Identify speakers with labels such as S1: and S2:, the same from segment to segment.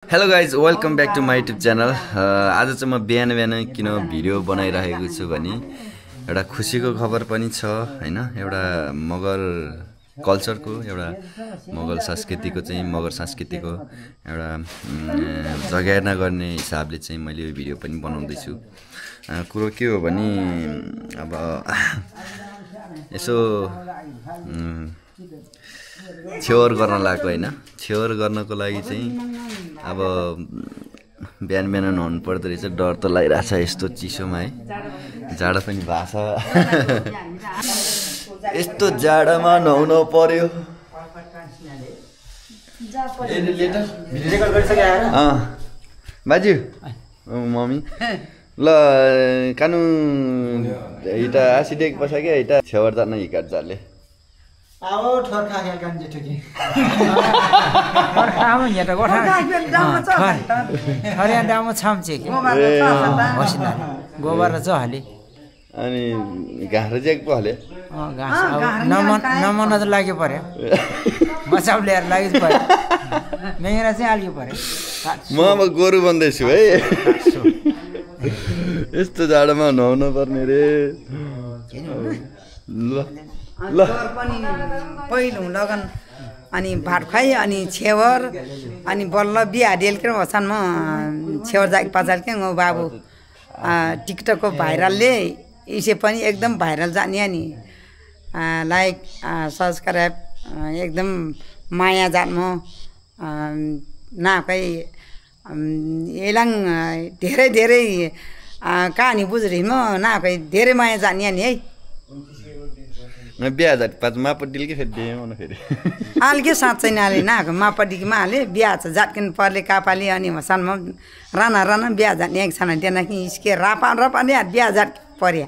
S1: Hello guys welcome back to my YouTube channel. आज चाहिँ म बिहान बिहान किन भिडियो बनाइरहेको छु भने एउटा खुसीको खबर पनि छ हैन। एउटा मगर कल्चरको एउटा मगर संस्कृतिको एउटा जगेर्ना गर्ने हिसाबले चाहिँ मैले यो भिडियो पनि बनाउँदैछु। कुरो के हो भने अब यसो छेवर गर्न लाग्यो हैन। छेवर गर्नको लागि चाहिँ अब बिहान बिहान नुहाउनु पर्दो रहेछ। डर त लागिरहेछ यस्तो चिसोमा है। जाडो पनि भएको छ। यस्तो जाडोमा नुहाउनु पर्यो। बाजु मम्मी ल कानु इटा आसिडेक बसा क्या इटा छेवर जान हिकाट जाले
S2: आओ ठरखा खेल kan जेठकी
S3: ठरखा नि त गोठा हरिया डामो छामचे के बसिना गोबर छ हले
S1: अनि घाँस जेक पो हले
S3: घाँस नमन त लाग्यो पर्यो बचाउ ल्याएर लाग्यो पर्यो मेरा चाहिँ आलियो पर्यो
S1: म अब गोरु बन्दैछु है। यस्तो जाडोमा नुहाउनु पर्ने रे। ल
S4: ल पनि पहिलो लगन अनि भात खुवाइ अनि छेवर अनि बल्ल बिहा डेलकेर होछन्। म छेवर जाक पजाल के गो बाबु टिकटकको भाइरलले इसे पनि एकदम भाइरल जाने नि लाइक सब्सक्राइब एकदम माया जान म नाकै एलाङ धेरै धेरै कहानी बुझ्रि म नाकै धेरै माया जाने नि है।
S1: बिहा जात पाँच मापट्टिल के फेरि देउन फेरि
S4: आलके साँच्चै नाले नाको मापट्टिकी माले बिहा छ जाटकिन पर्ले कापाली अनि हसन म राना राना बिहा जाने एक छन देना कि इसके रापा नि बिहा जाट पर्या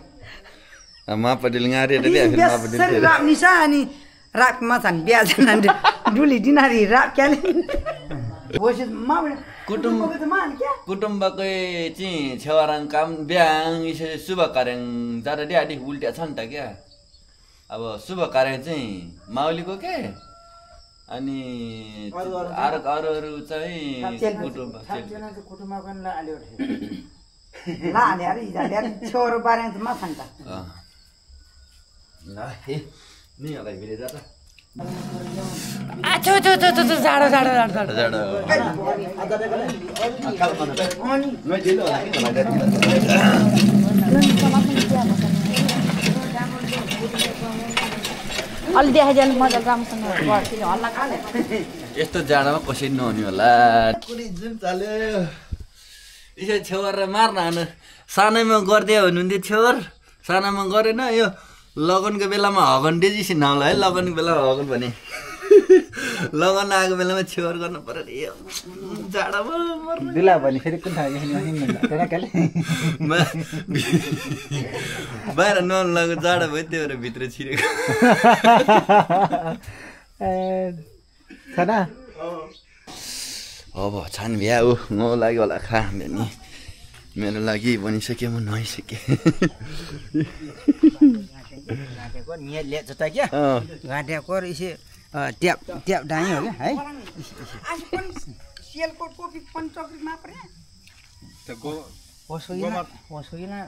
S1: मापट्टिल गारे त बिहा फेरि मापट्टिल
S4: राप निसा अनि राप मा छन् बिहा जान डुली दिनारी राप क्याले बोसे मा
S1: कुटुम्बकै चाहिँ छेवाराङ काम बिहाङ शुभ कार्य जाँदा डिआडी उल्ट्या छ नि त क्या। अब शुभ कार्य चाहिँ माउलीको के अनि अरू चाहिँ
S4: छोरो बारे मा छन् त
S3: जाडो
S5: अलि देखाइदिनु मजा राम्रोसँग गर्छु हल्ला खाले
S1: यस्तो जाडोमा कसरी नहुने होला। यसो छेवर मार्न हानु सानैमा गरिदियो भन्नुहुन्थ्यो छेवर सानामा गरेन। यो लगनको बेलामा हगन डेजिसी नहोला है। लगनको बेलामा हगन भने लगन आएको बेलामा छेवर गर्नु पर्यो रे जाडोमा
S3: दिला भने फेरि कुन ठाउँ
S1: बाहिर नुहाउनु लाग्यो जाडो भयो त्यही भएर भित्र छिरेको अब छान भ्या ऊ म लाग्यो होला खा नि मेरो लागि बनिसक्यो म नुहाइसकेँ।
S3: घाँटेको इसे ट्याप ट्याप डाइ हो क्या है।
S4: सेलको टोपी पनि चक्रीमा पर्या
S3: त वसुगिना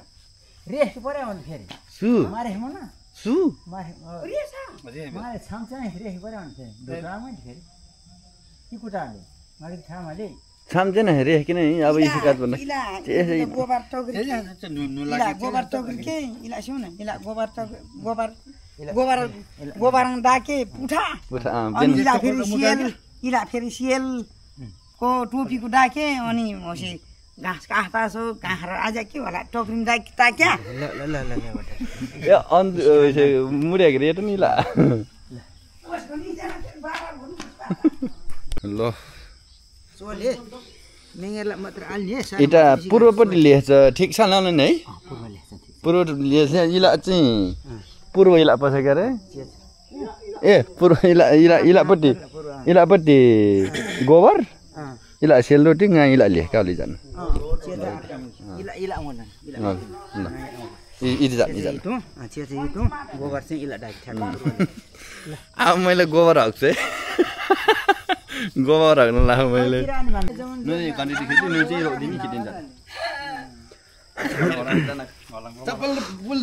S3: रेस्ट पर्यो भने फेरि
S1: सु
S3: मारे म न
S1: सु
S3: मारे मारे छाम्छ नि रेस्ट पर्यो भने फेरि दुरामै फेरि के कुटाले मारे ठामले
S1: छाम्दैन रे किन अब इसे काट बन्न
S4: गोबर टोकरी गोबर टोकरी के इला सुन इला गोबर गोबर डाके पुठा अनि इला फेरि सिएल को टोपी को डाके अनि होसी घाँस काट्छ घाँस आज के होला टोकरी डाके ताक्या
S1: ए अन मुड्या रे त नि ला ल
S3: सोले नेगेला मात्र आल्ने
S1: इटा पूर्वपट्टि लेख्छ ठिक छ ल नि है। पूर्व लेख्छ इला चाहिँ पूर्व इला पसेको रे ए पूर्व इलापट्टि गोबर इला सेलरोटी गा इला लेख्का अलि जानु अब मैले गोबर हाल्छु है। गोबर हाक्न लाग्यो मैले क्वान्टिटी खिच्नु न्यु चाहिँ रोक्दिनी खिचिन्छ चप्पल फुल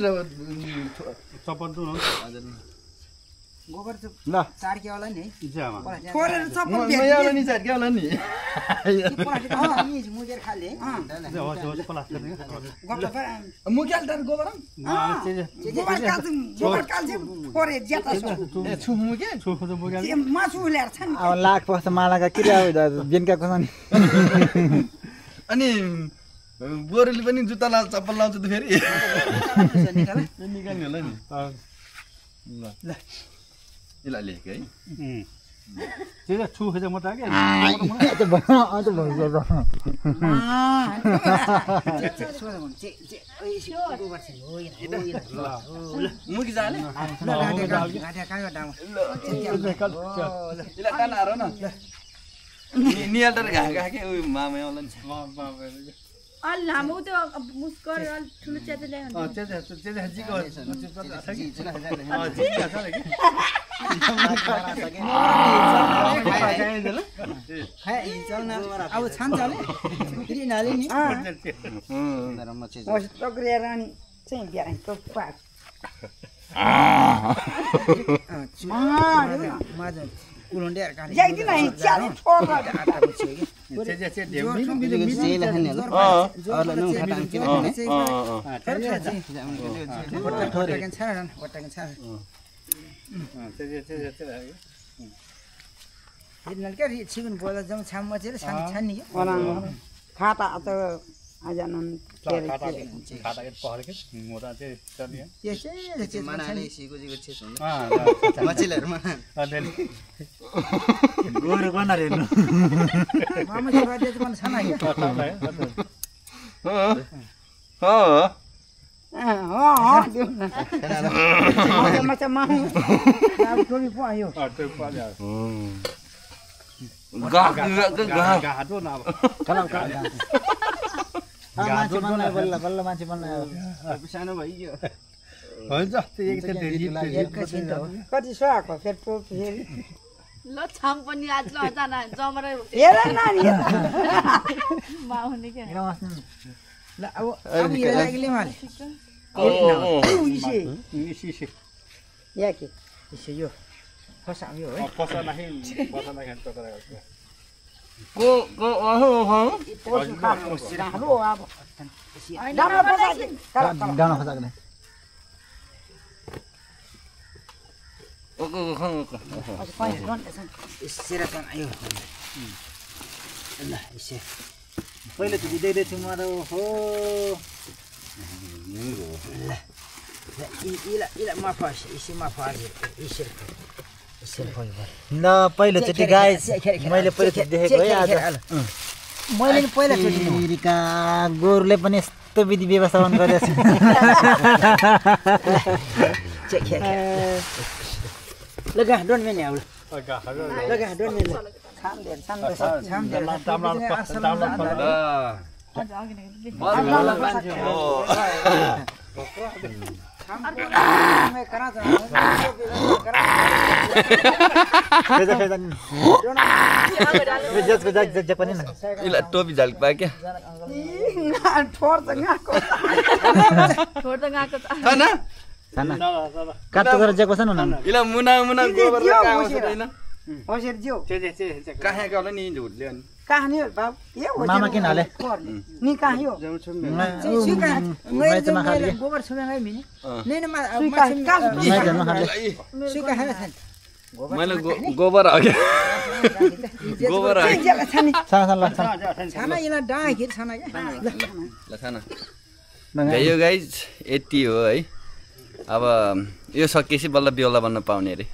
S6: चप्पल त
S3: गोबर
S2: ल
S3: चार्के होला नि
S4: फोरेर चप्पल
S1: नयाँ नि चाट के होला नि
S3: मुजेर खाले
S2: मुक्याल तर गोबर
S4: गोबर काल्छ फोरे ज्यादा
S1: ए छु मुके
S4: मासु ल्याएर छ नि
S2: अब लाख पर्छ मालाका किरा बेनका कसनी
S1: अनि गोरुले पनि जुत्ता लाउँछ चप्पल लाउँछ त फेरि निकाल्ने होला नि ल ल लेख है
S6: त्यो छु खोजे म त के
S1: मुखी जाले निहाल्टर घाँका के उयो मामा होला नि
S5: अलि लामो त्यो मुस्कर अलि ठुलो च्याते ल्याउनु
S3: अब छान्छ फेरि नाले नि
S4: टक्रिएर अनि चाहिँ बिहान टोपाक
S3: मजा कुलुन्डेर काने
S4: जाइदिन है च्याले छोड्न
S3: छिगुन बोला जाउँ छाम मचेर छान्नी
S4: खाता त आजनन
S6: खाता के पहल के मोटा चाहिँ चल्यो
S3: त्यसै
S2: मानाले सिको जिको छेस हुन्छ
S6: अ
S2: मचिलहरुमा
S3: गोरु गर्न हेर्नु मामा चाहिँ गर्दै चाहिँ मन छाना टोपी पो आयो
S6: घाटो न
S2: मान्छे बल्ल बल्ल बल्ल मान्छे बल्ल सानो भइयो
S6: हुन्छ
S4: कति सुहाएको फेरि टोपी फेरि
S5: ल छाम पनि आज ल जना जमरै
S4: हेर नानी
S5: माउने के
S3: ल अब यो लाग्ले माले
S6: इसी
S4: या के
S3: इसे यो फसा यो है
S6: पसा नाही पसा नाही खान्छ तर
S1: को
S4: पोसु खानु सिरालो अब
S2: डाँडा फसाक्ने
S3: इसेर त आयो ल इसे पहिले त दिँदै थियो म त हो ल इला मा फस इसे मा फस इसे
S2: ल पहिलोचोटि गाइस मैले पहिलोचोटि देखेको है आज
S3: मैले नि पहिलोचोटि
S2: अमेरिका गोरुले पनि यस्तो विधि व्यवस्थापन गरेछ
S3: लगा डोन्ट मेन आउ
S6: घाटो
S3: लगा डोन्ट मेन छाम दे
S1: टोपी झाल पाए क्या
S4: ठोर त गएको
S5: छोड त गएको छ
S2: काट्टो गरेर जेको छ न
S1: इला मुना मुना गोबर हैन
S4: होसेर जिउ
S1: कहाँ के होला नि झुटले अनि
S4: कहानी हो बाबु ये हो
S2: मामा किन हाले
S4: नि कहाँ हो
S3: मैले गोबर छुमे गए मिनी नेन मा सुका है
S1: मैले गोबर हाके गोबर हाके
S3: छाना इला डा के छाना के
S1: ल छाना यो गाइज यति हो है अब यो सकिएपछि बल्ल बेहुला बन्न पाउने रे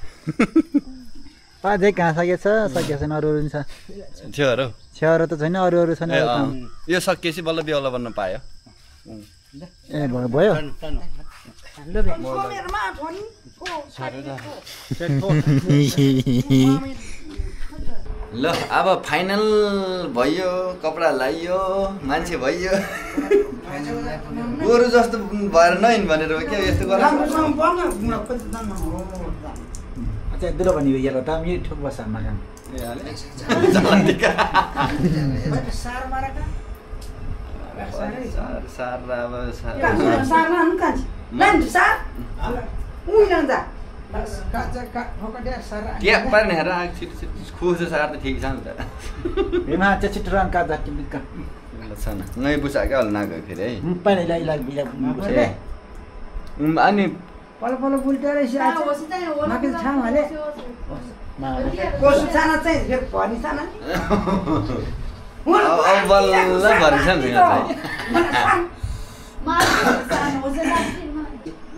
S2: अझै कहाँ सकेछ छैन अरू नि छ छेउहरू त छैन अरू छैन
S1: यो सकिएपछि बल्ल बेहुला बन्न पायो
S2: ए भयो
S1: ल अब फाइनल भयो कपडा लाइयो मान्छे भइयो गोरु जस्तो भएर नहिन् भनेर हो क्या यस्तो गर
S2: अच्छा दुलो भन्ने यो ठोक बस्छ
S1: ngay busa cái là cái gì đấy anh
S3: पल्ल बुल्टेर माथि छामले कोसु साना चाहिँ फेरि भनी साना
S1: बल्ल भन्छ नि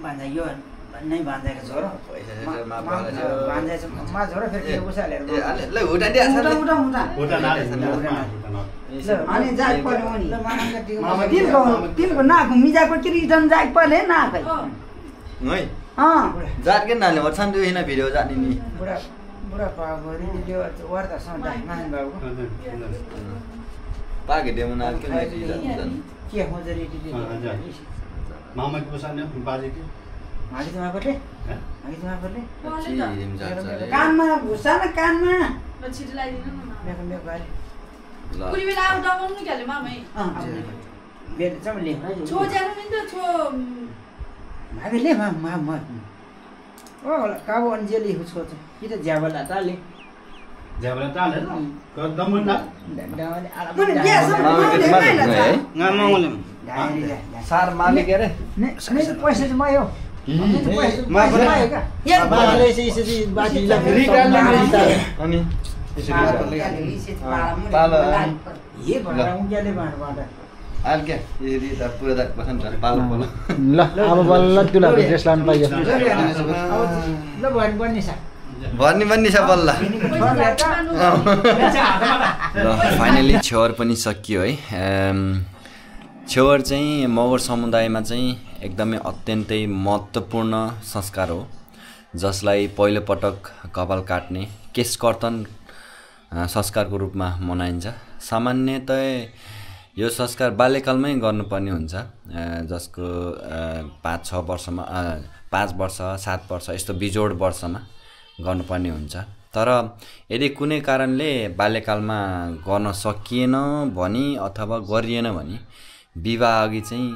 S3: भन्दा यो नै भन्दैको छोरो भन्दै मा छोरो फेरि उसालेर
S1: ल हुटा दिया छ
S3: अनि जाग पर्यो नि तिनको नाक मिजाको रिटर्न जाग पर्यो नाक
S1: ngay जात के नाले वर्षन दुई हिना भिडियो जाने नि
S3: बुढा बुढा पागो रिडियो वर्ता सौदा मान बाबु
S1: पाके देउ ना के नै
S3: के हो जरी रिडियो
S6: मामा के बसाने बाजे के
S3: मागी जमा गर्ले मागी जमा गर्ले
S4: कानमा घुसा न कानमा
S5: ल छिटो लगाइदिनु न
S3: मेरो मेरो भाइ
S5: कुनै बेला आउ दबाउनु नि क्याले मामै
S3: बेल चमले
S5: छो जानु नि त छो
S3: भागले मा ओ काबो अन्जेली हो छो कि त ज्याबला ताले
S6: कर दमन ना
S3: डाले आला
S4: पनि ग्यास
S1: सार माले के रे
S3: नै पैसा चाहिँ मयो
S1: मा
S3: बाले चाहिँ बाटी
S1: अनि
S4: पालो
S3: ये भरा उज्याले बाँडबाट
S1: आल के यदि त पुरा दाक बसन पालो पालो
S2: ल अब बल्ल तुला ड्रेस लाउनु पाइयो
S3: ल भन्ने छ
S1: भन्ने छ बल्ल ल फाइनली छेवर पनि सकियो है छेवर चाहिँ मगर समुदायमा चाहिँ एकदमै अत्यन्तै महत्त्वपूर्ण संस्कार हो जसलाई पहिलोपटक कपाल काट्ने केश कर्तन संस्कारको रूपमा मनाइन्छ सामान्यतः यो संस्कार बाल्यकालमै गर्नुपर्ने हुन्छ जसको 5-6 वर्षमा 5 वर्ष 7 वर्ष यस्तो बिजोड वर्षमा गर्नुपर्ने हुन्छ तर यदि कुनै कारणले बाल्यकालमा गर्न सकिएन भने अथवा गरिएन भने विवाह अघि चाहिँ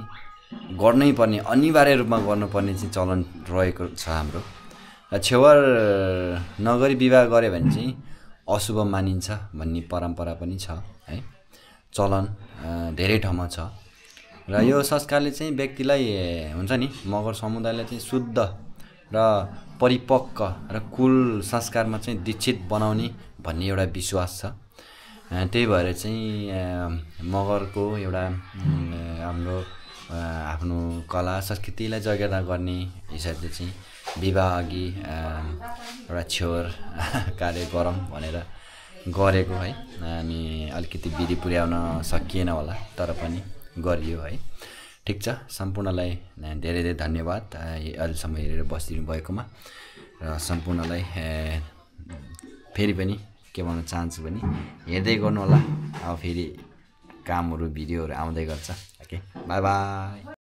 S1: गर्नै पर्ने अनिवार्य रूपमा गर्नुपर्ने चाहिँ चलन रहेको छ हाम्रो छेवर नगरी विवाह गरे भने चाहिँ अशुभ मानिन्छ भन्ने परम्परा पनि छ है चलन धेरै ठाउँमा छ र यो संस्कारले चाहिँ व्यक्तिलाई हुन्छ नि मगर समुदायलाई चाहिँ शुद्ध र परिपक्व र कुल संस्कारमा चाहिँ दीक्षित बनाउने भन्ने एउटा विश्वास छ त्यही भएर चाहिँ मगरको एउटा हाम्रो आफ्नो कला संस्कृतिलाई जगेर्ना गर्ने हिसाबले चाहिँ विवाह अघि एउटा छेवर कार्य गरौँ भनेर गरेको है अनि अलिकति विधि पुर्याउन सकिएन होला तर पनि गरियो है ठिक छ सम्पूर्णलाई धेरै धेरै धन्यवाद अहिलेसम्म हेरेर बसिदिनु भएकोमा र सम्पूर्णलाई फेरि पनि के भन्न चाहन्छु भने हेर्दै गर्नु होला अब फेरि कामहरू भिडियोहरू आउँदै गर्छ ओके बाई बाई